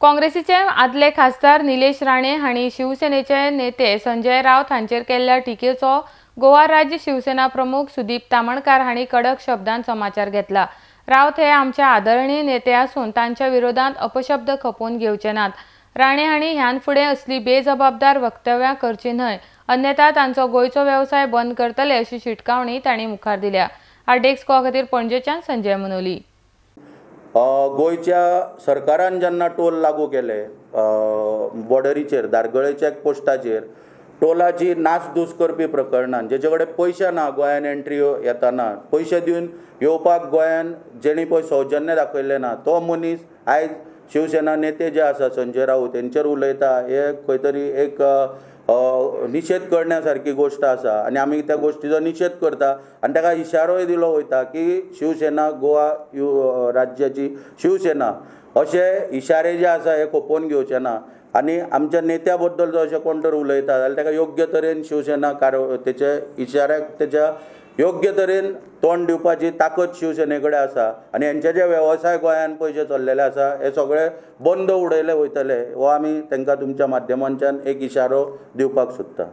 काँग्रेसीचे आदले खासदार निलेश राणे हांणी शिवसेनेचे नेते संजय राऊत हांचेर केल्ल्या टिकेचो गोवा राज्य शिवसेना प्रमुख सुदीप तामणकार हांणी कडक शब्दांत समाचार घेतला। राऊत हे आमचे आदरणीय नेते आसून तांच्या विरोधात अपशब्द खपोवन घेवचे नात। राणे हांणी ह्यान फुडें असली बेजबाबदार वक्तव्यां करची न्हय, अन्यथा तांचो गोंयचो वेवसाय बंद करतले अशी शिटकावणी तांणी मुखार दिल्या। आरडीएक्स गोवा खातीर पणजेच्यान संजय मनोली। गोंयच्या सरकारान जेन्ना टोल लागू केले बॉर्डरीचेर, धारगळे चेक पोस्टाचेर टोलाची नासधूस करपी प्रकरणान जेचे कडेन पयशे ना गोंयान एंट्री येताना पयशे दिवन येवपाक गोंयान जेणी पळय सौजन्य दाखयलें ना तो मनीस आयज शिवसेना नेते जे आसा संजय राऊत हेंचेर उलयता, हे खंय तरी एक निशेध करण्या सारकी गोश्ट आसा आनी आमी त्या गोश्टीचो निशेध करता आनी ताका इशारोय दिलो वयता की शिवसेना गोवा राज्याची शिवसेना अशे इशारे जे आसा हे खपोवन घेवचे ना आनी आमच्या नेत्या बद्दल जर अशें कोण तर उलयता जाल्यार ताका योग्य तरेन शिवसेना तेच्या इशाऱ्याक तेच्या योग्य तरेन तोंड दिवपाची ताकद शिवसेने कडेन आसा आनी हेंचे जे वेवसाय गोंयान पयशे चल्लेले आसा हे सगळे बंद उडयले वयतले हो आमी तांकां तुमच्या माध्यमांच्यान एक इशारो दिवपाक सोदता।